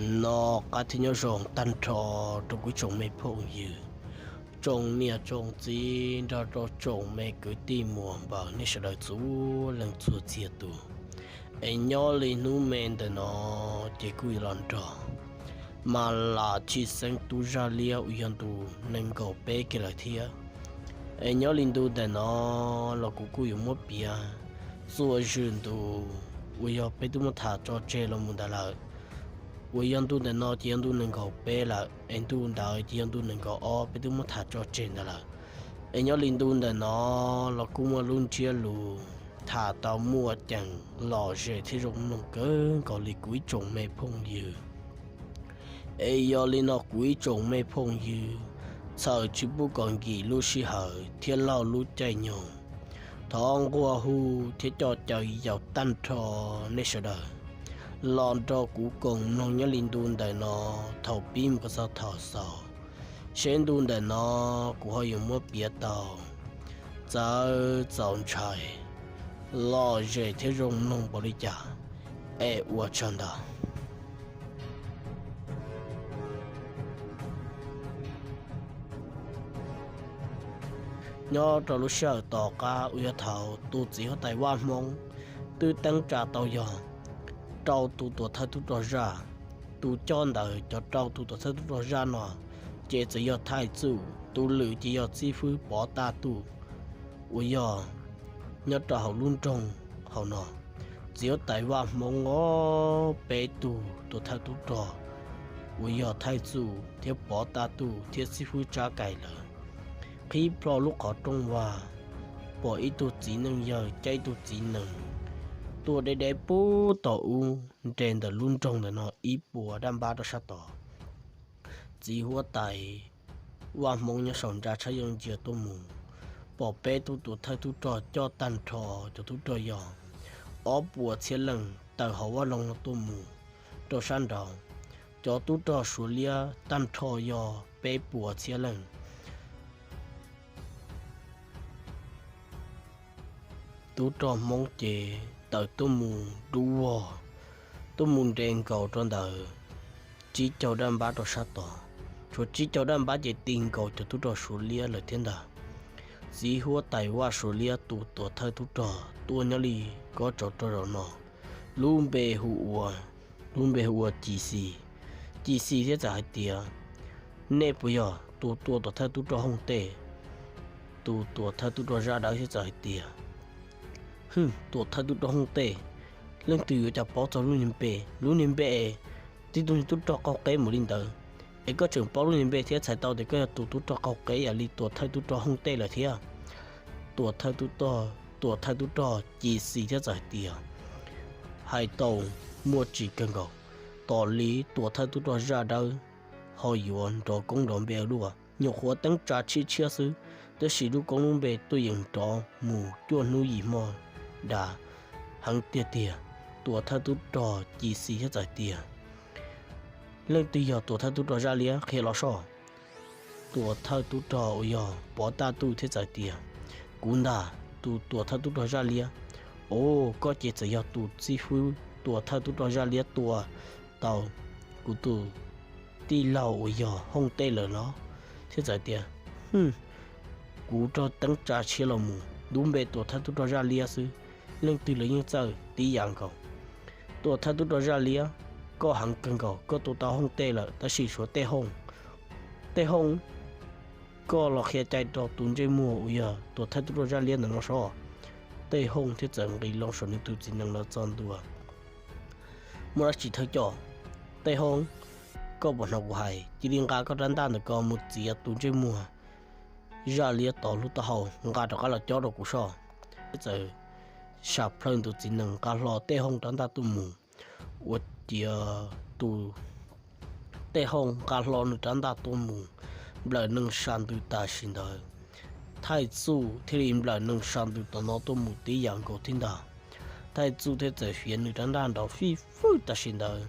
Noj qab thiab nyob zoo tag nrho rau kuv tsoom me phooj ywg, tsoom niam tsoom txiv nrog rau tsoom me kwv tij muam npaws nej sawv daws txhua leej txhua txhia tus. Es nyob li hnub me ntawm no ces kuj yuav los nrog mas lam tshwj xeeb tub zaj liab uas yog ntu nees nkaum peb kiag lawm thiab. Es nyob li ntu ntawm no los kuv kuj yuav muab piav txuas zwm ntu uas yog peb twb muab tham tso tseg los mus ntawd lawm, uas yog ntu ntawm no ces yog ntu nees nkaum peb lawm, es ntu ntawd ces yog ntu nees nkaum ob peb twb muab tham tso tseg ntawd lawm. Es nyob li ntu ntawm no los kuj muaj lub ntsiab lus tham tau muaj ceem lom zem thiab zoo mloog kawg nkaus li kuv ib tsoom me phooj ywg. Es yog li no kuv ib tsoom me phooj ywg, txhawm tsis pub kom nkim lub sij hawm thiab laug lub caij nyoog, thov nquag hu thiab coj caw yaus tag nrho nej sawv daws los nrog kuv koom mloog nyob li ntu ntawm no thaum pib mus kom txog thaum xaus, seb ntu ntawm no kuv ho yuav muab piav tau txawv txaus ntshai lom zem thiab zoo mloog npaum li cas. Es ua tsaug ntau. Nyob rau lub sij hawm tom qab uas yog thaum tus txiv huab tais Vaj Hmoob twb teeb tsa tau yog rau tus tuam thawj tub rog zaj, tus cob ntawd cov rau tus tuam thawj tub rog zaj no ces txawm yog Thaij Txuj, tus lwm ces yog Txib Fwb Pov Taj Tuj uas yog nyob rau hauv lub nroog hauh no. Txiv huab tais Vaj Hmoob ob peb tug tuam thawj tub rog uas yog Thaij Txuj thiab Pov Taj Tuj thiab Txib Fwb Tsab Kais lawm qhib plho lub qhov rooj vag, pom ib tug txiv neej yawg caij ib tug txiv nees tuaj deb deb puag tom ub nres ntawm lub nroog ntawm no ib puas daj npab rau sab tod. Txiv huab tais Vaj Hmoob nyob saum ntsa tshab yeej ntsia tuaj mus, pom peb tug tuam thawj tub rog coj tag nrho cov tub rog yog ob puas txhiab leej tawm hauv vaj loog no tuaj mus rau sab nraud. Cov tub rog Suav liab tag nrho yog peb puas txhiab leej. Tub rog Hmoob ces tawm tuaj mus dub vog, tuaj mus nres nkaus rau ntawm tsib caug daj npab rau sab tod. Tshuav tsib caug daj npab ces ti nkaus cov tub rog Suav liab lawm thiab ntag. Txiv huab tais Vaj Suav liab tus tuam thawj tub rog tuaj nyob li kob tsov rog zaum no, lub npe hu ua, lub npe hu ua Ci Xis. Ci Xis thiaj txawm hais tias, nej puas yog tus tua tuam thawj tub rog Hooj Tej? Tus tuam thawj tub rog zaj dawb thiaj txawm hais tias, hwm, tuam thawj tub rog Hooj Tej, leej twg yuav cas paub txog lub niag npe, lub niag npe es tib tug niag tub rog qaug qeb mus li ntawd, es koj tseem paub lub niag npe thiab txhais tau tias koj yog tus tub rog qaug qeb yam li tuam thawj tub rog Hooj Tej lawm thiab. Tuam thawj tub rog, tuam thawj tub rog Ci Xis thiaj txawm hais tias, hais tau muaj tsis kawg nkaus, tos li tuam thawj tub rog zaj dawb ho yuav nrov koob nrov npe ua luaj, nyuam qhuav teeb tsa tshiab tshiab xwb, tab sis lub koob lub npe tuaj yeem nrov mus cuaj hnub yim hmo dav heev tiag tiag. Tuam thawj tub rog Ci Xis thiaj txawm hais tias, leej twg yog tuam thawj tub rog zaj liab qhia los soj. Tuam thawj tub rog uas yog Pov Taj Tuj thiaj txawm hais tias, kuv ntag, tus tuam thawj tub rog zaj liab. Os, koj ces txawm yog tus txib fwb tuam thawj tub rog zaj liab tua tau kuv tus tij laug uas yog Hooj Tej lawm los? Thiaj txawm tias, hwm, kuv raug teeb tsa tshiab los mus, lub npe tuam thawj tub rog zaj liab xwb, leej twg los yeej txawj tib yam nkaus. Tuam thawj tub rog zaj liab, koj heev kawg nkaus, koj tua tau Hooj Tej lawm tab sis tshuav Tej Hooj. Tej Hooj, koj los qhia cai rau tus ntsej muag uas yog tuam thawj tub rog zaj liab ntawm no soj. Tej Hooj thiaj txawm nqis loo saum nws tus txiv nees los txog ntua. Muaj dab tsi thawj coj? Tej Hooj, koj puas hnov kuv hais, cia li nqa koj rab ntaj ntawm ko mus txiav tus ntsej muag zaj liab tod lub taub hau, nqa rov qab los cob rau kuv soj. Thiaj txawm sam plhaw nws tus txiv nees nqa hlo Tej Hooj rab ntaj tuaj mus. Ua ciav tus Tej Hooj nqa hlo nws rab ntaj tuaj mus, nplawm nees sa ntws tam sim ntawd. Thaij Txuj thiaj li nplawm nees sa ntws tom no tuaj mus tib yam nkaus thiab ntag. Thaij Txuj thiaj txawm fiav nws rab ntaj nrov fij fwj tam sim ntawd.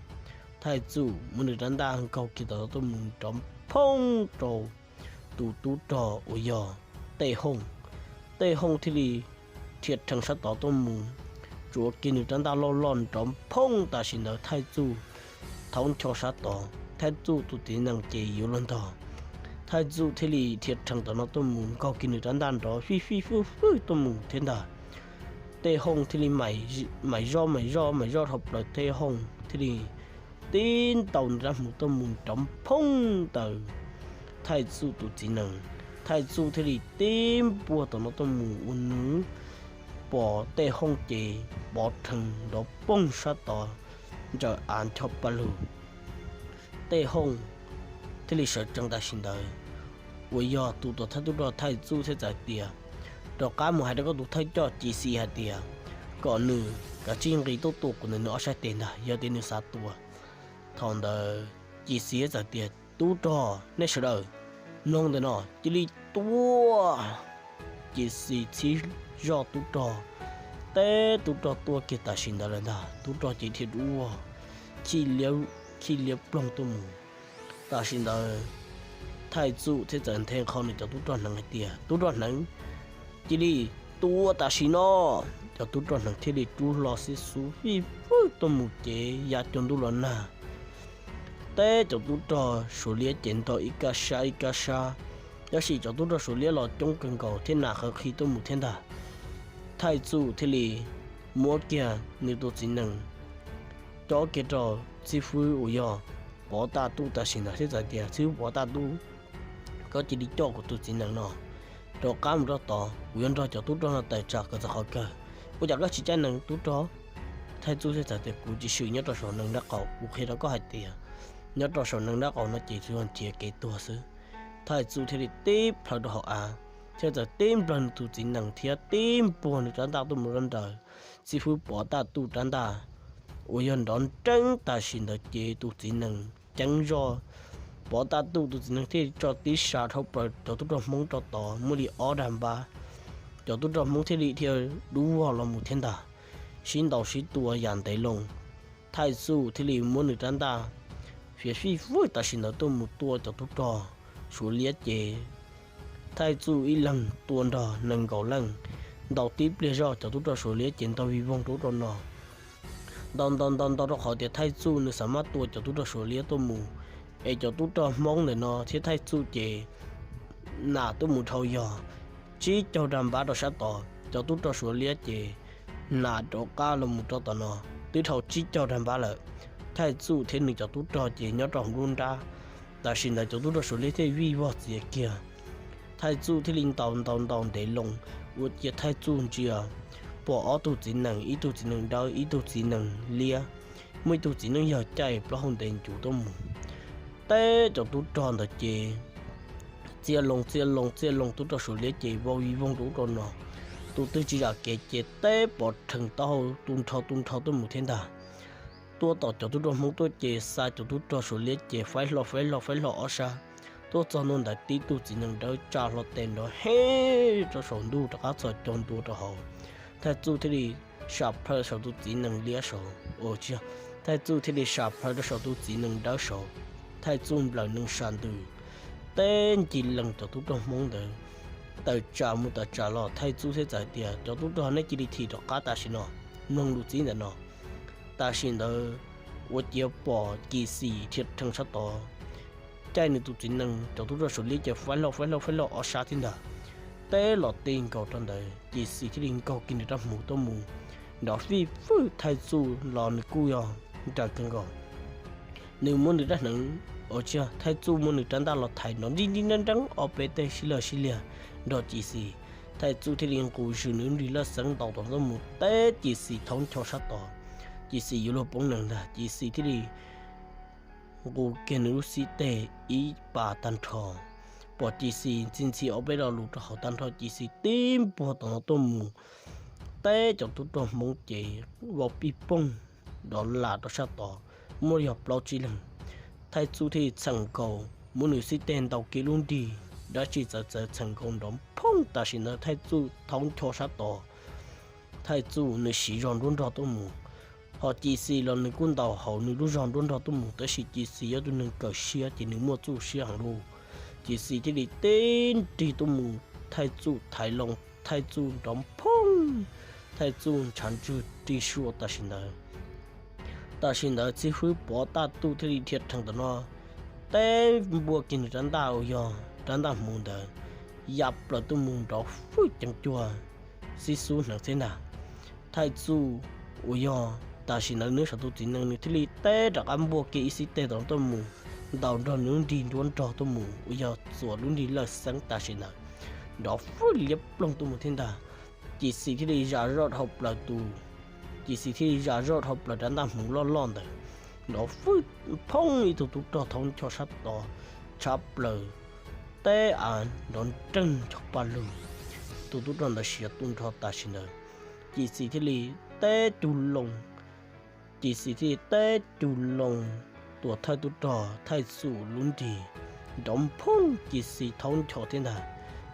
Thaij Txuj muab nws rab ntaj nkaug kiag tom no tuaj mus nrov phoob rau tus tub rog uas yog Tej Hooj. Tej Hooj thiaj li rhia rhees sab tod tuaj mus, tsuav kiag nws rab ntaj loj loj nrov phoob tam sim ntawd Thaij Txuj thaub ncho sab tod, Thaij Txuj tus txiv nees ces yuav luag ntog. Thaij Txuj thiaj li dhia rhees tom no tuaj mus nkaug kiag nws rab ntaj nrov fij fij fwj fwj tuaj mus thiab ntag. Tej hooj thiaj li mais zoj mais zoj mais zoj dhau plaws, tej hooj thiaj li tib ntaus nrab hmuv tuaj mus nrov phoob ntawm Thaij Txuj tus txiv nees. Thaij Txuj thiaj li tib npuag tom no tuaj mus ua nws pom tej hooj ces pov rhees nrov poog sab tod ntsawm av ncho pa lug. Tej hooj thiaj li sawv tsees tam sim ntawd, uas yog tus tuam thawj tub rog Thaij Txuj thiaj txawm tias, rov qab mus hais rau koj tus thawj coj Ci Xis hais tias kom nws kav tsij nqis tuaj tua kuv ntawm nws ob sab tes ntag, yog tias nws xav tua. Thaum ntawd Ci Xis thiaj txawm tias, tub rog, nej sawv daws mloog ntawm no, cia li tua. Ci Xis txhib zoj tub rog, teb tub rog tuaj kiag tam sim ntawd lawm ntag, tub rog ces dhia duaj, khij liab ploog tuaj mus. Tam sim ntawd Thaij Txuj thiaj txawm nthe qho nws cov tub rog hneev hais tias, tub rog hneev, cia li tua tam sim no. Cov tub rog hneev thiaj li rub hlo xiab xuv fij fwj tuaj mus ces ya cuag ntuj los nag. Teb cov tub rog Suav liab ces ntog ib kab sab ib kab sab, tab sis cov tub rog Suav liab los coob kawg nkaus thiab nas qhawv qhi tuaj mus thiab ntag. Thaij Txuj thiaj li muab kiag nws tus txiv nees cob kiag rau txhiv fwb uas yog Pov Taj Tuj tam sim ntawd thiab txawm tias, txhiv fwb Pov Taj Tuj, koj cia li coj kuv tus txiv nees no rov qab mus rau tod, kuv yuav nrog cov tub rog no tawm tsam kom txog qhov kawg. Ua cas koj tsis caij nees tub rog? Thaij Txuj thiaj txawm tias, kuv tsis swm nyob rau saum nees nraub qaum, kuv qhia rau koj hais tias nyob rau saum nees nraub qaum no ces tsuas yog nrhiav kev tuag xwb. Thaij Txuj thiaj li tib plhaw rau hauv av, thiaj txawm tib nplawg nws tus txiv nees thiab tib npuag nws rab ntaj tuaj mus rau nraws txhiv fwb Pov Taj Tuj rab ntaj uas yog nrov nreeb tam sim ntawd ces tus txiv nees ceeb zoj, Pov Taj Tuj tus txiv nees thiaj li tso tib sa dhau plaws cov tub rog Hmoob rau tod muaj li ob dag npab. Cov tub rog Hmoob thiaj li dhia dub vog los mus thiab ntag, sib ntaus sib tua yam ntev loo. Thaij Txuj thiaj li muab nws rab ntaj fiav fij fwj tam sim ntawd tuaj mus tua cov tub rog Suav liab ces Thaij Txuj ib leeg tua nrog nees nkaum leej, ntaus tib pliag zoj cov tub rog Suav liab ces ntaus vij voog rau ub rau no. Ntaus ntaus ntaus ntaus rau qhov tias Thaij Txuj nws xam maj tua cov tub rog Suav liab tuaj mus, es cov tub rog Hmoob ntawm no thiab Thaij Txuj ces nas tuaj mus dhau yog tsib caug dag npab rau sab tod, cov tub rog Suav liab ces nas rov qab los mus rau tom no twb dhau tsib caug dag npab lawm. Thaij Txuj thiab nws cov tub rog ces nyob rau hauv nruab nrab. Tam sim ntawd cov tub rog Suav liab thiaj vij vog txiav kiag Thaij Txuj thiaj li ntaus ntaus ntaus ntev loo, ua cia Thaij Txuj ntsia pom ob tug txiv nees, ib tug txiv nees dawb ib tug txiv nees liab, muaj ib tug txiv nees yawg caij plaub hau ntev ncuv tuaj mus. Teb cov tub rog ntawd ces txiaj loo txiaj loo txiaj loo, tub rog Suav liab ces vau vij voog rau ub rau no, tus twg tsis zam kev ces teb pov rhees taub hau tu nrho tu nrho tuaj mus thiab ntag. Tuaj tom cov tub rog Hmoob tuaj ces xa cov tub rog Suav liab ces faib hlo faib hlo faib hlo ob sab. Tuaj txog ntua ntawd tib tug txiv nees dawb tsa hlo tes nrov he rau saum ntuj rov qab txhos caug ntua rau hauv. Thaij Txuj thiaj li sam plhaw saum tus txiv nees liab saud, ua tsis yog, Thaij Txuj thiaj li sam plhaw rau saum tus txiv nees dawb saud. Thaij Txuj nplawm nees sam ntws, teb ncig lees cov tub rog Hmoob ntawd tawm tsam mus tawm tsam los. Thaij Txuj thiaj txawm tias, cov tub rog, nej cia li thim rov qab tam sim no, mloog lus txib ntawm no. Tam sim ntawd ua ciav pom Ci Xis dhia rhees sab tod caij nws tus txiv nees, cov tub rog Suav liab ces faib hlo faib hlo faib hlo ob sab thiab ntag. Teb los ti nkaus rau ntawd, Ci Xis thiaj li nkaug kiag nws rab hmuv tuaj mus nrov fij fwj. Thaij Txuj los nws kuj yog nrawm kawg nkaus, nws muab nws rab hneev, ua tsis yog, Thaij Txuj muab nws rab ntaj los thaiv nrov nrib nrib nreeb nreeb ob peb teg sib lawg sib liag nrog Ci Xis. Thaij Txuj thiaj li nqus zws nws lub nrig laj xeeb ntaus tom tuaj mus teb Ci Xis thaub ncho sab tod. Ci Xis yuav luag poob nees ntag, Ci Xis thiaj li nqus kiag nws lub xib teg ib pas tag nrho, pom Ci Xis ntxhi ntxhi ob peb lo lus rau hauv tag nrho, Ci Xis tib npuag tom no tuaj mus teb cov tub rog Hmoob ces vau pij pooj nrov lam rau sab tod, muaj yog plaub tsib leeg. Thaij Txuj thiaj li txheem nkaus, muab nws xib teg ntaus kiag lub nrig, dab tsi txawv txawv txheem nkaus nrov phooj. Tam sim ntawd Thaij Txuj thaub ncho sab tod, Thaij Txuj nws siv zog nruab nrog tuaj mus, ho Ci Xis los nws kuj ntaus hauv nws lub zog nruab nrog tuaj mus, tab sis Ci Xis yog tus neeg kawm siab ces nws muaj txuj siab heev lauj. Ci Xis thiaj li tib nrig tuaj mus, Thaij Txuj thaiv loo, Thaij Txuj nrov phooj, Thaij Txuj ntshav ntswg rig sua tam sim ntawd. Tam sim ntawd txiv hwb Pov Taj Tuj thiaj li dhia rhees tom no, teb npuaj kiag nws rab ntaj uas yog rab ntaj hmuv ntawd ya plaws tuaj mus nrov fwj ceev cuag xib xub hneev xwb ntag. Thaij Txuj uas yog tam sim ntawd nws saum tus txiv nees nws thiaj li teb rov qab npuaj kiag ib xib teg tom no tuaj mus ntaus nrog nws lub nrig nruab nrog tuaj mus uas yog txuas lub nrig lawj xeeb tam sim ntawd nrov fwj liab ploog tuaj mus thiab ntag. Ci Xis thiaj li zam zoj dhau plaws tus, Ci Xis thiaj li zam zoj dhau plaws rab ntaj hmuv loj loj ntawd nrov fwj phoob ib tug tub rog thaub ncho sab tod tshab plaws teb av nrov nreeg ncho pa lug. Tus tub rog ntawd siav tu nrho tam sim ntawd, Ci Xis thiaj li teb cug loo, Ci Xis thiaj li teb cug loo Tuam thawj tub rog Thaij Txuj lub nrig nrov phoob, Ci Xis thaub ncho thiab ntag,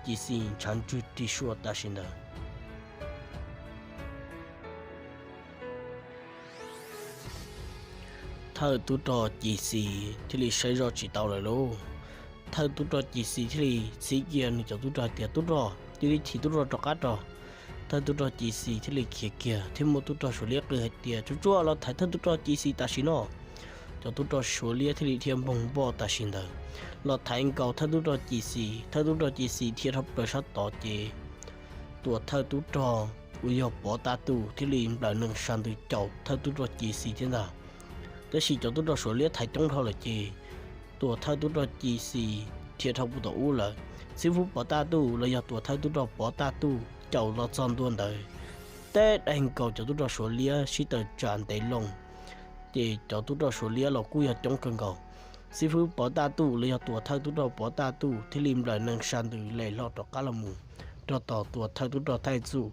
Ci Xis ntshav ntswg rig sua tam sim ntawd. Thawj tub rog Ci Xis thiaj li saib zoj tsis tau lawm lauj. Thawj tub rog Ci Xis thiaj li txib kiag nws cov tub rog hais tias, Tub rog, cia li thim tub rog rov qab rau. Thawj tub rog Ci Xis thiaj li khiav kiag thiab muab tub rog Suav Liab qw hais tias, Tsuag tsuag los thaiv thawj tub rog Ci Xis tam sim no. Cov tub rog Suav Liab thiaj li dhia npoog npoj tam sim ntawd los thaiv nkaus thawj tub rog Ci Xis. Thawj tub rog Ci Xis dhia dhau plaws sab tod ces Tuam thawj tub rog uas yog Pov Taj Tuj thiaj li nplawm nees sa ntws caum thawj tub rog Ci Xis thiab ntag. Tab sis cov tub rog Suav Liab thaiv coob dhau lawm ces Tuam thawj tub rog Ci Xis dhia dhau pus tom ub lawm. Xib fwb Pov Taj Tuj los yog Tuam thawj tub rog Pov Taj Tuj caum los txog ntua ntawd, teb daig nkaus cov tub rog Suav Liab sib tawm tsam ntev loo, ces cov tub rog Suav Liab los kuj yog coob kawg nkaus. Xib fwb Pov Taj Tuj los yog Tuam thawj tub rog Pov Taj Tuj thiaj li nplawm nees sa ntws lem hlo rov qab los mus rau tom Tuam thawj tub rog Thaij Txuj.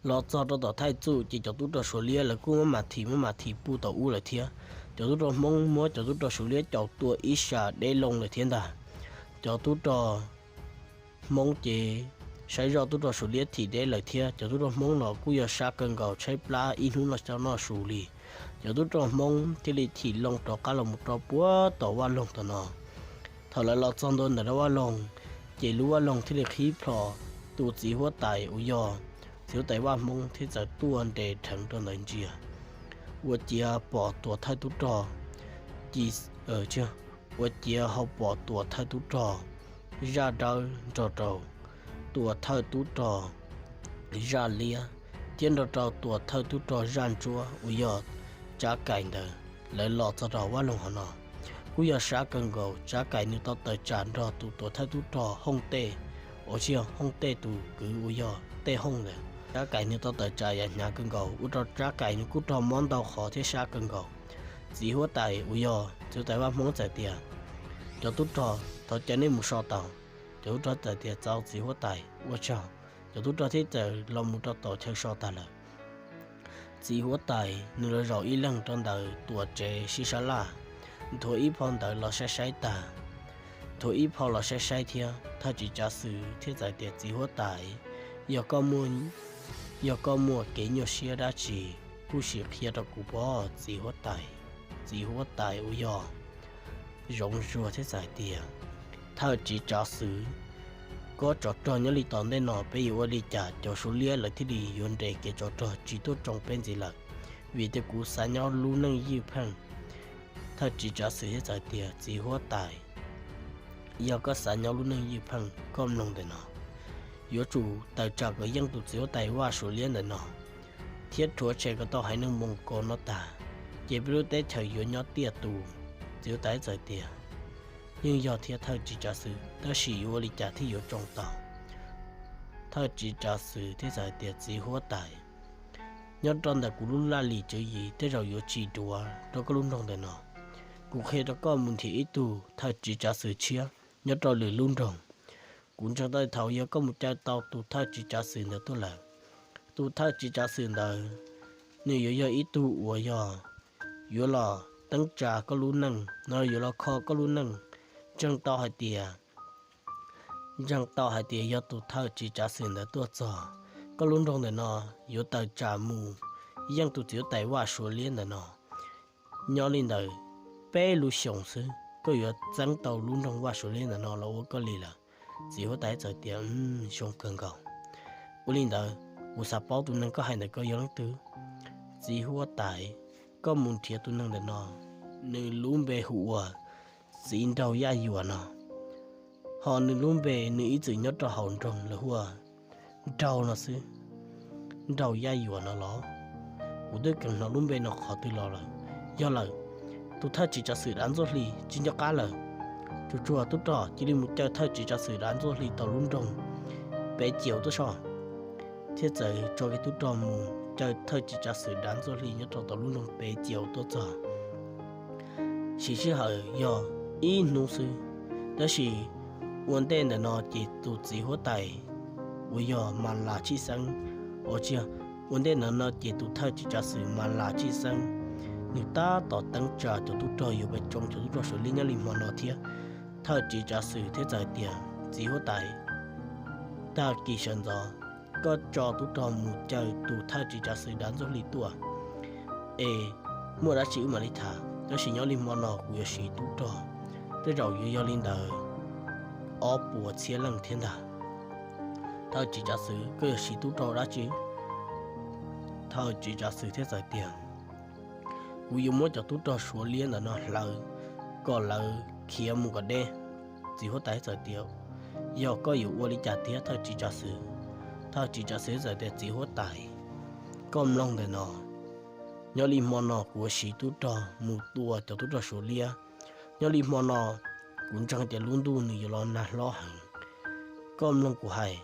Los txog rau tom Thaij Txuj ces cov tub rog Suav Liab lawv kuj muab mas thim muab mas thim pus tom ub lawm thiab. Cov tub rog Hmoob muab cov tub rog Suav Liab caum tua ib sab deb loo lawm thiab ntag. Cov tub rog Hmoob ces saib zoj tub rog Suav Liab thim deb lawm thiab. Cov tub rog Hmoob los kuj yog sab kawg nkaus, tshaib plab ib hnub noj xyov noj su li. Cov tub rog Hmoob thiaj li thim loo rov qab los mus rau puag tom vaj loog tom no. Thaum lawv los txog ntua ntawm rau vaj loog, ces lub vaj loog thiaj li qhib plho, tus txiv huab tais uas yog txiv huab tais Vaj Hmoob thiaj txawm tuaj nres dheev rau ntawd ntsia. Ua ciav pom Tuam thawj tub rog Ci, ua ciav ho pom Tuam thawj tub rog Zaj Dawb nrog rau Tuam thawj tub rog Zaj Liab thiab nrog rau Tuam thawj tub rog Zaj Ntsuab uas yog Tsab Kais ntawd, lawv los txog rau vaj loog hov no. Kuj yog sab kawg nkaus, Tsab Kais nws tau tawm tsam nrog tus Tuam thawj tub rog Hooj Tej, uas tsis yog Hooj Tej tus kwv uas yog Tej Hooj ntawd. Tsab Kais nws tau tawm tsam yam hnyav kawg nkaus ua rau Tsab Kais nws kuj raug mob ntau qhov thiab sab kawg nkaus. Txiv huab tais uas yog txiv huab tais Vaj Hmoob txawm tias, Cov tub rog, thov caw nej mus so tau. Cov tub rog txawm tias, Txaus txiv huab tais, ua tsaug. Cov tub rog thiaj txawm los mus rau tom chaw so tag lawm. Txiv huab tais nws los zaum ib leeg rau ntawm Tuam tsev sib sab laj, nthuav ib phau ntawv los saib saib tag. Nthuav ib phau los saib saib thiab, Thawj Tswv Tsav Xwm thiaj txawm tias, Txiv huab tais, yog koj muaj, yog koj muaj kev nyuaj siab dab tsi, kuj sim qhia rau kuv pob, txiv huab tais. Txiv huab tais uas yog Zoov Zuag thiaj txawm hais tias, Thawj Tswv Tsav Xwm, koj tsov rog nyob li tom ntej no peb yuav ua li cas cov Suav Liab lawv thiaj li yuav nres kev tsov rog tsis tuaj tsoo peb ntxiv lawm? Vim tias kuv xav nyob lub neej ywj pheej. Thawj Tswv Tsav Xwm thiaj txawm tias, Txiv huab tais, yog koj xav nyob lub neej ywj pheej, koj mloog ntawm no. Yuav tsum tawm tsam kom yeej tus txiv huab tais Vaj Suav Liab ntawm no, thiab rhuav tshem kom tau haiv neeg Moos Kaus no tag, ces peb lub teb chaws yuav nyob tiaj tus. Txiv huab tais txawm tias, Yeej yog thiab Thawj Tswv Tsav Xwm, tab sis yuav ua li cas thiaj yuav tsoo tau? Thawj Tswv Tsav Xwm thiaj txawm hais tias, Txiv huab tais, nyob rau ntawm kuv lub laj lim tswv yim tej zaum yuav tsis duav rau koj lub nroog ntawm no. Kuv qhia rau koj mus nrhiav ib tug Thawj Tswv Tsav Xwm tshiab nyob rau lwm lub nroog. Kuv ntseeg tau thaum yog koj mus caw tau tus Thawj Tswv Tsav Xwm ntawd tuaj lawm, tus Thawj Tswv Tsav Xwm ntawd nws yuav yog ib tug uas yog yuav los teeb tsa koj lub neej no, yuav los kho koj lub neej. Ntseeg tau hais tias, ntseeg tau hais tias yog tus Thawj Tswv Tsav Xwm ntawd tuaj txog, koj lub nroog ntawm no yuav tawm tsam mus yeej tus txiv huab tais Vaj Suav Liab ntawm no. Nyob li ntawd peb lub xyoos xwb koj yuav txeeb tau lub nroog Vaj Suav Liab ntawm no los ua koj li lawm. Txiv huab tais txawm tias, Zoo kawg nkaus. Ua li ntawd, kuv xav paub tus neeg koj hais ntawd koj yog leej twg? Txiv huab tais, koj mus nrhiav tus neeg ntawm no, nws lub npe hu ua Txiv Nraug Yaj Yuam no, ho nws lub npe nws ib txwm nyob rau hauv nroog lawv hu ua Nraug no xwb. Nraug Yaj Yuam no los, kuv twb kheev hnov lub npe no qhov twg los lawm. Yog lawm, tus thawj tswv tsav xwm Dav Ntxuaj Hli tsis nco qab lawm. Tsuag tsuag tub rog cia li mus caw thawj tswv tsav xwm Dav Ntxuaj Hli tau lub nroog Pem Ciaus tuaj soj, thiab txawm tso kiag tub rog mus caw thawj tswv tsav xwm Dav Ntxuaj Hli nyob rau tom lub nroog Pem Ciaus tuaj txog. Siv sij hawm yog ib hnub xwb, tab sis ua ntej ntawm no ces tus txiv huab tais uas yog Mas Las Tshij Xeeb, ua tsis yog, ua ntej ntawm no ces tus thawj tswv tsav xwm Mas Las Tshij Xeeb, nws tab tom teeb tsa cov tub rog yuav pab tsoo cov tub rog Suav liab nyob li hmo no thiab. Thawj tswv tsav xwm thiab txawm hais tias, txiv huab tais, tag kis sawv ntxov koj tso tub rog mus caw tus thawj tswv tsav xwm Dav Ntxuaj Hli tuaj, es muaj dab tsi wb mam li tham, tab sis nyob li hmo no kuv yuav siv tub rog tej zaum yuav yog li ntawd ob puas txhiab leej thiab ntag. Thawj tswv tsav xwm, koj yuav siv tub rog dab tsi? Thawj tswv tsav xwm thiab txawm tias, kuv yuav muab cov tub rog Suav liab ntawm no hlawv kom lawv khiav mus kom deb. Txiv huab tais txawm tias, yog koj yuav ua li cas thiab thawj tswv tsav xwm? Thawj tswv tsav xwm txawm tias, txiv huab tais, koj mloog ntawm no, nyob li hmo no kuv yuav siv tub rog mus tua cov tub rog Suav liab. Nyob li hmo no kuv ntseeg tias lub ntuj nws yuav los nag hlob heev. Koj mloog kuv hais.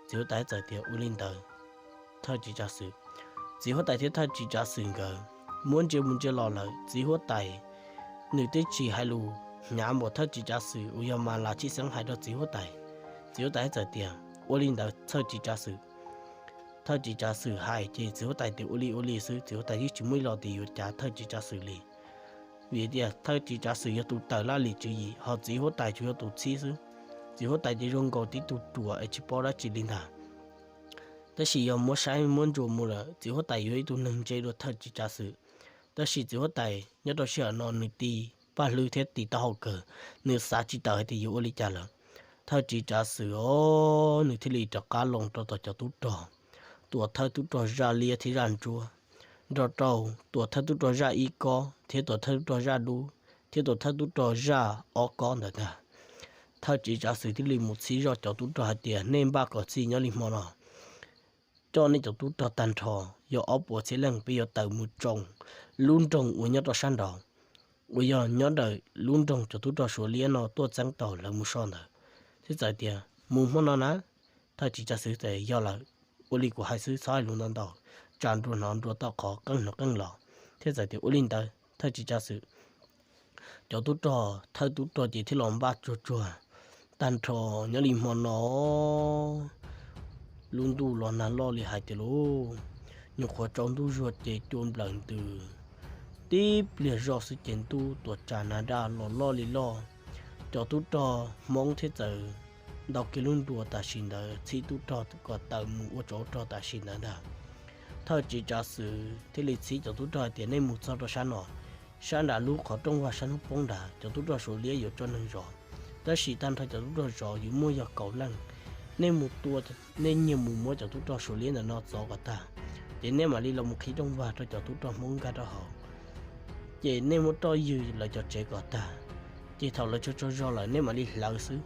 Txiv huab tais txawm tias, ua li ntawd, thawj tswv tsav xwm. Txiv huab tais thiab thawj tswv tsav xwm nkawd muab ntsia mus ntsia los lawm, txiv huab tais nws twb tsis hais lus hnyav npaum thawj tswv tsav xwm uas yog Mas Las Tshij Xeeb hais rau txiv huab tais. Txiv huab tais txawm tias, ua li ntawd thawj tswv tsav xwm. Thawj tswv tsav xwm hais ces txiv huab tais tias ua li ua li xwb, txiv huab tais yeej tsis muaj ib lo tias yuav cav thawj tswv tsav xwm li. Vim tias thawj tswv tsav xwm yog tus tawm laj lim tswv yim, ho txiv huab tais tsuas yog tus txhib xwb. Txiv huab tais ces zoo nkaus tib tug ruam es tsis paub dab tsi li ntag. Tab sis yog muab saib muab ntsuas mus lawm, txiv huab tais yuav ib tug neeg ntse dua thawj tswv tsav xwm. Tab sis txiv huab tais nyob rau sij hawm no nws tis paj hlwb thiab tis taub hau kawg, nws xav tsis tawm hais tias yuav ua li cas lawm. Thawj tswv tsav xwm os, nws thiaj li rov qab los rau tom cov tub rog, tuam thawj tub rog zaj liab thiab zaj ntsuab, nrog rau tuam thawj tub rog zaj ib kob thiab tuam thawj tub rog zaj dub thiab tuam thawj tub rog zaj ob kob ntawd ntag. Thawj tswv tsav xwm thiaj li mus txhib zoj cov tub rog hais tias, nej npaj kom txhij, nyob li hmo no coj nej cov tub rog tag nrho yog ob puas txhiab leej, peb yuav tawm mus tsoo lub nroog uas nyob rau sab nraud, uas yog nyob ntawm lub nroog cov tub rog Suav liab no tuaj txeeb tau lawv mus so ntawd. Thiab txawm tias, mus hmo no na. Thawj tswv tsav xwm txawm, yog lawm, ua li kuv hais xwb, txhob hais lus ntau ntau, tsam nruas hnov nruas tau qhov, qeej hnov qeej los. Thiab txawm tias, ua li ntawd thawj tswv tsav xwm. Cov tub rog, thawj tub rog ces thiaj los npaj tsuag tsuag tag nrho. Nyob li hmo no lub ntuj los nag loj li hais tiag lauj, nyuam qhuav tsaus ntuj zuag ces cua nplawm ntws, tib pliag zoj xwb ces ntuj tuam tsam nag daj los loj li loj. Cov tub rog Hmoob thiaj txawm ntaus kiag lub nruas tam sim ntawd, txhib tub rog kom tawm mus ua tsov rog tam sim ntawd ntag. Thawj tswv tsav xwm thiaj li txhib cov tub rog hais tias, nej mus txog rau sab no, sab nram lub qhov rooj vag sab hnub poob nrad, cov tub rog Suav liab yuav tso neeg zov, tab sis tag nrho cov tub rog zov yuav muaj yog kaum leej. Nej mus tua, nej nyiag mus muab cov tub rog Suav liab ntawm no txov kom tag, ces nej mam li los mus qhib rooj vag rau cov tub rog Hmoob nkag rau hauv, ces nej muab roj ywg lawv cov tsev kom tag, ces thaum lawv tsaug tsaug zog lawm nej mam li hlawv xwb.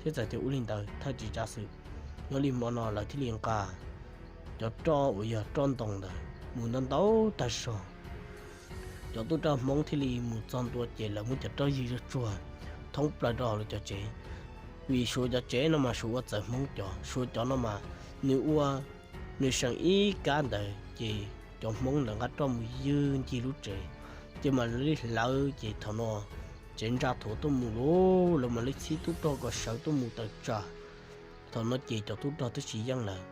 Thiab txawm tias ua li ntawd thawj tswv tsav xwm. Nyob li hmo no lawv thiaj li nqa cov roj uas yog roj ntoo ntawd mus ntau ntau tag zog. Cov tub rog Hmoob thiaj li mus txog ntua ces lawv muab cov roj ywg tsuag thoob plaws rau hauv lawv cov tsev. Vim Suav cov tsev no mas Suav ua txawv Hmoob cov, Suav cov no mas nws ua, nws seem ib kab ntawd ces cov Hmoob lawv nqa roj mus ywg ncig lub tsev, ces mam li hlawv ces thaum no tsev ntsa thuav tuaj mus lauj, lawv mam li txhib tub rog kom sawv tuaj mus tawm tsam. Thaum no ces cov tub rog twb tsis yeej lawm,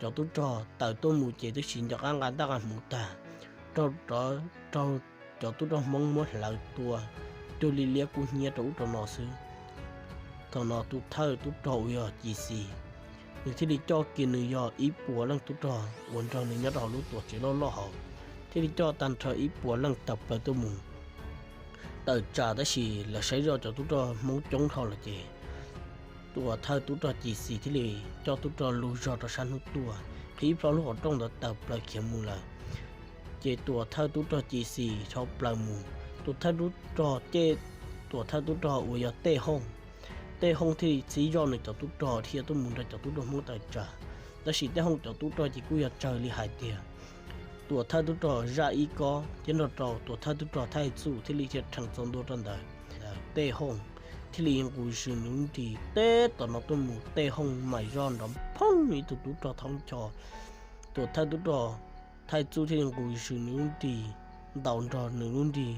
cov tub rog tawm tuaj mus ces twb tsis nco qab nqa ntaj nqa hmuv tag, raug, raug cov tub rog Hmoob muab hlawv tua cuag li liab kub hnyiab rau ub rau no xwb. Thaum no tus thawj tub rog uas yog Ci Xis, nws thiaj li coj kiag nws yog ib puas leej tub rog uas nrog nws nyob rau hauv lub tuam tsev loj loj hauv, thiaj li coj tag nrho ib puas leej tawm plaws tuaj mus tawm tsam, tab sis lawv saib zoj cov tub rog Hmoob coob dhau lawm ces tus thawj tub rog Ci Xis thiaj li coj tub rog lug zog rau sab hnub tuaj, qhib plho lub qhov rooj ntawd tawm plaws khiav mus lawm. Ces tuam thawj tub rog Ci Xis dhau plaws mus, tuam thawj tub rog ces, tuam thawj tub rog uas yog Tej Hooj, Tej Hooj thiaj li txib zoj nws cov tub rog thiab tuaj mus nrog cov tub rog Hmoob tawm tsam. Tab sis Tej Hooj cov tub rog ces kuj yog tsawg li hais tias tuam thawj tub rog Zaj Ib Kob thiab nrog rau tuam thawj tub rog Thaij Txuj thiaj li dhia rhees txog ntua rau ntawm Tej Hooj, thiaj li nqus zws nws lub nrig teb tom no tuaj mus. Tej Hooj mam zoj nrov phoob ib tug tub rog thaub ncho, tuam thawj tub rog Thaij Txuj thiaj li nqus zws nws lub nrig, ntaus nrog nws lub nrig,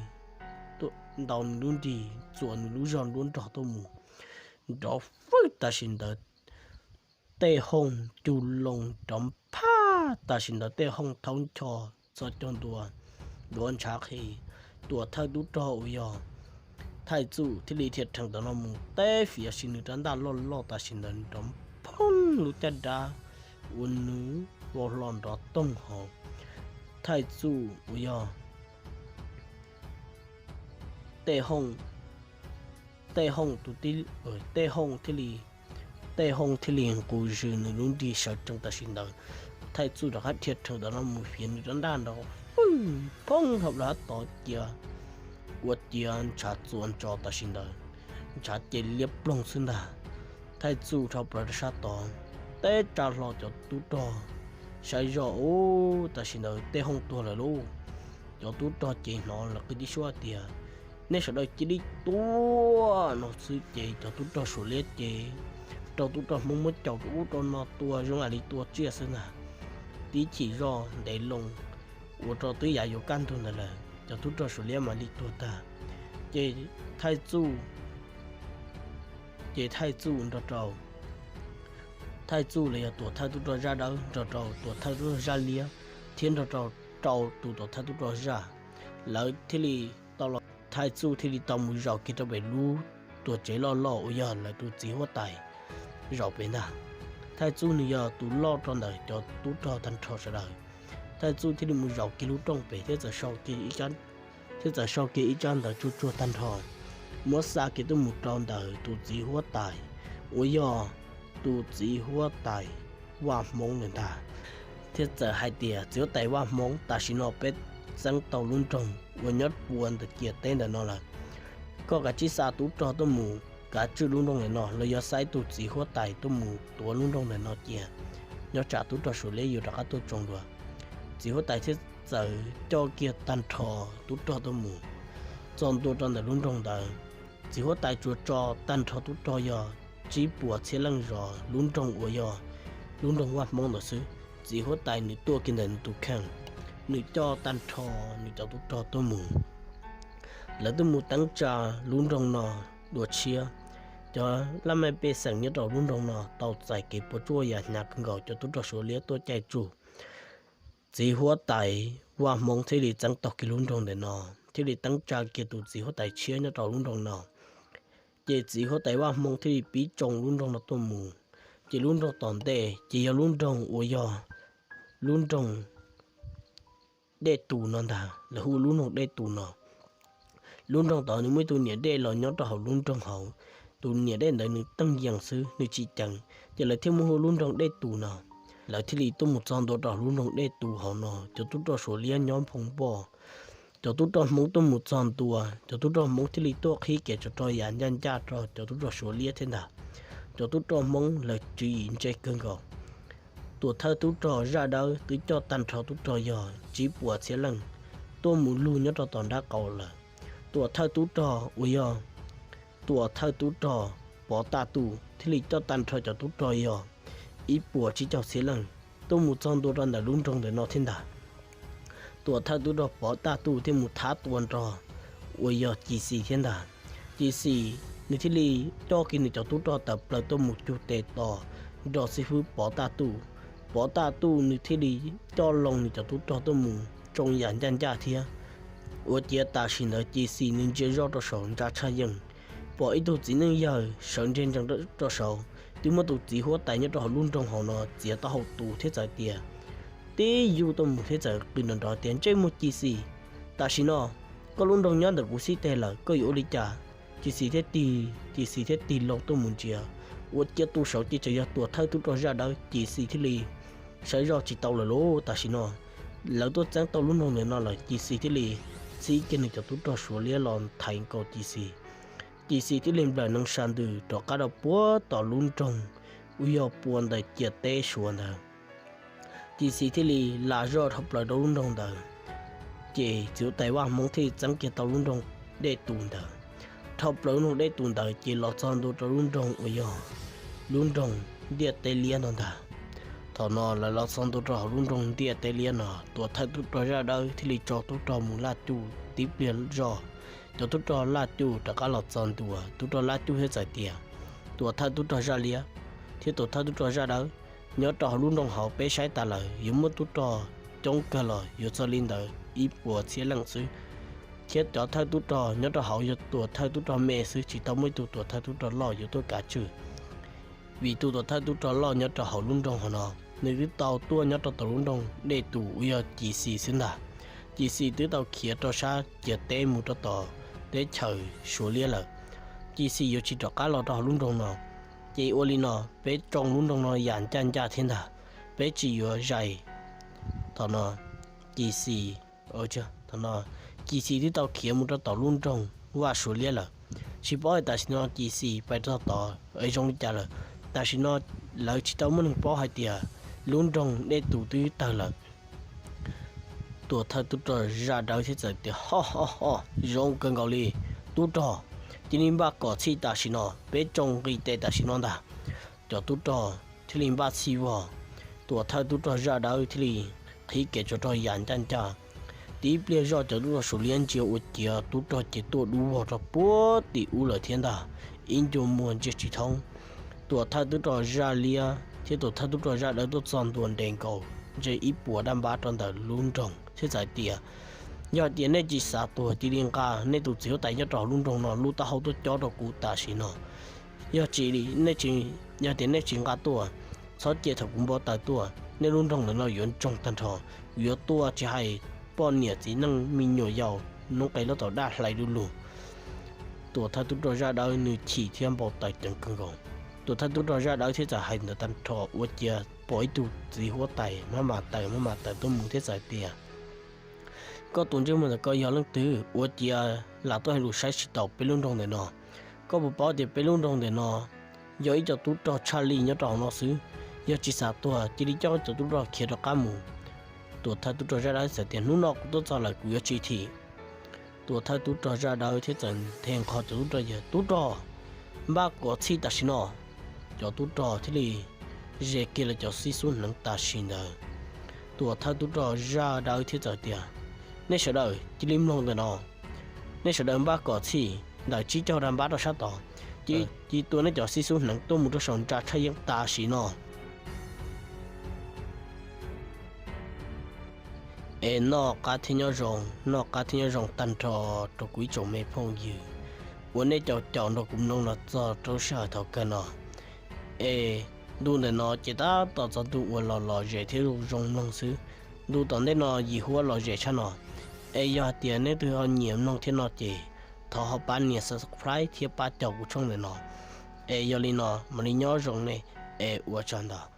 ntaus nws lub nrig txuas nws lub zog nruab nrog tuaj mus, nrov fwj tam sim ntawd. Tej Hooj cug loo nrov phaj tam sim ntawd, Tej Hooj thaub ncho txhos caug ntua, duav ntshav qhi. Tuam thawj tub rog uas yog Thaij Txuj thiaj li dhia rhees tom no mus teb fiav si nws rab ntaj loj loj tam sim ntawd nrov phoob lub caj dab uas nws vau hlo nrov toog hauv. Thaij Txuj uas yog Tej Hooj, Tej Hooj tus tij, Tej Hooj thiaj li, Tej Hooj thiaj li nqus zws nws lub nrig sawv tsees tam sim ntawd. Thaij Txuj rov qab dhia rhees tom no mus fiav nws rab ntaj nrov fwj phoob dhau plaws tod cia, ua ciav ntshav txuas ntsos tam sim ntawd, ntshav ces liab ploog xwb ntag. Thaij Txuj dhau plaws rau sab tod, teb tsa hlo cov tub rog saib zoj ub tam sim ntawd Tej Hooj tuag lawm lauj. Cov tub rog ces hnov lawv qw tib suab tias nej sawv daws cia li tuaj no xwb ces cov tub rog Suav liab ces rau tub rog Hmoob muab caum rau ub rau no tua zoo li tua tsiaj xwb ntag. Tib chim zoj ntev loo, ua rau twb yav yuav kaj ntug ntawd lawm cov tub rog Suav liab mam li tuag tag. Ces Thaij Txuj, ces Thaij Txuj nrog rau, Thaij Txuj los yog tuam thawj tub rog Zaj Dawb nrog rau tuam thawj tub rog Zaj Liab thiab nrog rau rau tus tuam thawj tub rog Zaj, lawv thiaj li tau los, Thaij Txuj thiaj li tau mus zaum kiag rau pem lub tuam tsev loj loj uas yog lawv tus txiv huab tais zaum pem ntag. Thaij Txuj nws yog tus loj rau ntawm cov tub rog tag nrho sawv daws. Thaij Txuj thiaj li mus zaum kiag lub rooj pem thiab txawm sau kiag ib tsab ntawv tsuag tsuag tag nrho, muab xa kiag tuaj mus rau ntawm tus txiv huab tais uas yog tus txiv huab tais Vaj Hmoob lawm ntag, thiab txawm hais tias txiv huab tais Vaj Hmoob, tam sim no peb txeeb tau lub nroog uas nyob puag ntawm ciam teb ntawm no lawm. Koj kav tsij xa tub rog tuaj mus kav tswj lub nroog ntawm no los yog xa ib tug txiv huab tais tuaj mus tuav lub nroog ntawm no cia, nyob tsam tub rog Suav liab yuav rov qab tuaj tsoo dua. Txiv huab tais thiaj txawm coj kiag tag nrho tub rog tuaj mus txog ntua rau ntawm lub nroog ntawd. Txiv huab tais tsuas tso tag nrho tub rog yog tsib puas txhiab leej zov lub nroog uas yog lub nroog Vaj Hmoob ntawd xwb. Txiv huab tais nws tuaj kiag ntawm nws tus kheej, nws coj tag nrho nws cov tub rog tuaj mus. Lawv tuaj mus teeb tsa lub nroog no dua tshiab. Cov laj mej pej xeem nyob rau lub nroog no tau txais kev puas tsuaj yam hnyav kawg nkaus, cov tub rog Suav liab tuaj caij tsuj. Txiv huab tais Vaj Hmoob thiaj li txeeb tau kiag lub nroog ntawm no, thiaj li teeb tsa kiag tus txiv huab tais tshiab nyob rau lub nroog no. Ces txiv huab tais Vaj Hmoob thiaj li pib tsoo lub nroog no tuaj mus. Ces lub nroog tom ntej ces yog lub nroog uas yog lub nroog Dej Tus no ntag, lawv hu lub nroog Dej Tus no. Lub nroog tod nws muaj ib tug niam dej los nyob rau hauv lub nroog hauv, tus niam dej ntawd nws teej yees xwb nws tsis ceev, ces lawv thiaj muab hu lub nroog Dej Tus no. Lawv thiaj li tuaj mus txog ntua rau lub nroog Dej Tus hauv no, cov tub rog Suav liab nyob nphoo npoj. Cov tub rog Hmoob tuaj mus txog ntua, cov tub rog Hmoob thiaj li tuaj qhib kev tsov rog yam ncaj ncaj rau cov tub rog Suav liab thiab ntag. Cov tub rog Hmoob lawv tswv yim ntse kawg nkaus. Tuam thawj tub rog Zaj Dawb twb coj tag nrho tub rog yog tsib puas txhiab leej tuaj mus lug nyob rau tom nrab qaum lawm. Tuam thawj tub rog uas yog tuam thawj tub rog Pov Taj Tuj thiaj li coj tag nrho cov tub rog yog ib puas tsib caug txhiab leej tuaj mus txog ntua rau ntawm lub nroog ntawm no thiab ntag. Tuam thawj tub rog Pov Taj Tuj thiaj mus thab tua nrog uas yog Ci Xis thiab ntag. Ci Xis nws thiaj li coj kiag nws cov tub rog tawm plaws tuaj mus cug tes tos nrog xib fwb Pov Taj Tuj. Pov Taj Tuj nws thiaj li coj loo nws cov tub rog tuaj mus tsoo yam ncaj ncaj thiab. Ua ciav tam sim ntawd Ci Xis nws ntsia zoj rau saud ntsa tshaj yeej, pom ib tug txiv neej yawg sawv ntseg ntsees rau saud, twb muab tus txiv huab tais nyob rau hauv lub nroog hauv no txiav taub hau tu thiab txawm tias, tib yug tuaj mus thiab txawm qw nrov nrov tias, Ntsej muag Ci Xis, tam sim no koj lub nroog nyob ntawm kuv xib teg lawm, koj yuav ua li cas? Ci Xis thiaj tig, Ci Xis thiaj tig loo tuaj mus ntsia, ua ciav tu saud ces tseem yog tuam thawj tub rog Zaj Dawb. Ci Xis thiaj li saib zoj tsis tau lawm lauj, tam sim no lawv tuaj txeeb tau lub nroog ntawm no lawm, Ci Xis thiaj li txib kiag nws cov tub rog Suav liab los thaiv nkaus Ci Xis. Ci Xis thiaj li nplawm nees sa ntws rov qab rau puag tom lub nroog uas yog pua ntawm ciam teb Suav ntawd. Ci Xis thiaj li lam zoj dhau plaws rau lub nroog ntawd, ces txiv huab tais Vaj Hmoob thiaj li txeeb kiag tau lub nroog Dej Tus ntawd. Dhau plaws lub nroog Dej Tus ntawd ces los txog ntua rau lub nroog uas yog lub nroog Ntiaj Teb Liab no ntag. Thaum no lawv los txog ntua rau hauv lub nroog Ntiaj Teb Liab no, tuam thawj tub rog Zaj Dawb thiaj li tso tub rog mus laj cuj tib pliag zoj. Cov tub rog laj cuj rov qab los txog ntua, tub rog laj cuj thiaj txawm tias, tuam thawj tub rog Zaj Liab thiab tuam thawj tub rog Zaj Dawb, nyob rau hauv lub nroog hauv peb saib tas lawm yuav muaj tub rog coob kawg los yuav txog li ntawd ib puas txhiab leej xwb, thiab cov thawj tub rog nyob rau hauv yog tuam thawj tub rog me xwb, tsis tau muaj ib tug tuam thawj tub rog loj yuav tuaj kav tswj. Vim tus tuam thawj tub rog loj nyob rau hauv lub nroog hauv no, nws twb tau tuaj nyob rau tom lub nroog Dej Tus uas yog Ci Xis xwb ntag. Ci Xis twb tau khiav rau sab ciam teb mus rau tom teb chaws Suav liab lawm. Ci Xis yuav tsis rov qab los rau hauv lub nroog no, ces ua li no peb tsoo lub nroog no yam ncaj ncaj thiab ntag, peb tsis yuav zais. Thaum no Ci Xis, thaum no Ci Xis twb tau khiav mus rau tom lub nroog Vaj Suav liab lawm. Tsis paub hais tam sim no Ci Xis pais txog tod es zoo li cas lawm. Tam sim no lawv tsis tau muaj neeg paub hais tias lub nroog Dej Tus twb tawg lawm. Tuam thawj tub rog Zaj Dawb thiaj txawm tias, ho ho ho, zoo kawg nkaus li, tub rog, cia li npaj kom txhij tam sim no, peb tsoo nqis tes tam sim no ntag. Cov tub rog thiaj li npaj txhij vog, tuam thawj tub rog Zaj Dawb thiaj li qhib kev tsov rog yam ncaj ncaj. Tib pliag zoj cov tub rog Suav liab ntsia ua ciav tub rog ces tuaj dub vog rau puag tim ub lawm thiab ntag, ib ncua muag ntsia tsis thoob. Tuam thawj tub rog Zaj Liab thiab tuam thawj tub rog Zaj Dawb tuaj txog ntua nres nkaus ntshe ib puas daj npab rau ntawm lub nroog thiab txawm tias, yog tias nej tsis xav tuag cia li nqa nej tus txiv huab tais nyob rau hauv lub nroog no lub taub hau tuaj cob rau kuv tam sim no. Yog tsis, yog tias nej tsis nqa tuaj, txhob cia thaum kuv npau taws tuaj nej lub nroog ntawm no yuav ntsoog tag nrho, yuav tuaj tsis hais poj niam txiv neej me nyuam yaus noob qes loj tau daj hlais du lug. Tuam thawj tub rog Zaj Dawb nws chim thiab npau taws ceev kawg nkaus. Tuam thawj tub rog Zaj Dawb thiab txawm hais ntawd tag nrho ua ciav pom ib tug txiv huab tais maj mam taws maj mam taws tuaj mus thiab txawm tias, koj tus ntsej muag ntawm koj yog leej twg ua ciav lam tuaj hais lus saib tsis taus peb lub nroog ntawm no? Koj puas paub tias peb lub nroog ntawm no yog ib co tub rog tshaj lij nyob rau hauv no xwb, yog tsis xav tuag cia li coj cov tub rog khiav rov qab mus. Tuam thawj tub rog Zaj Dawb txawm tias, hnub no kuv tuaj txog lawm kuv yuav tsis thim. Tuam thawj tub rog Zaj Dawb thiab txawm nthe nqho cov tub rog tias, tub rog, npaj kom txhij tam sim no. Cov tub rog thiaj li ze kiag lawv cov xib xub hneev tam sim ntawd. Tuam thawj tub rog Zaj Dawb thiab txawm tias, nej sawv daws cia li mloog ntawm no, nej sawv daws npaj kom txhij ntawm tsib caug daj npab rau sab tod, cia li tua nej cov xib xub hneev tuaj mus rau saum nra tshaj yeeb tam sim no. Es noj qab thiab nyob zoo, noj qab thiab nyob zoo tag nrho rau kuv ib tsoom me phooj ywg uas nej caum caum nrog kuv mloog los txog rau sij hawm thaum kawg no. Es ntu ntawm no ces tab tom txog ntu uas los lom zem thiab zoo mloog xwb. Ntu tom ntej no yim huab lom zem tshaj no. Es yog hais tias nej twg ho nyiam mloog thiab no ces thov ho pab nias subscribe thiab pab caum kuv tshooj ntawm no. Es yog li no mam li nyob zoo nej, es ua tsaug ntau.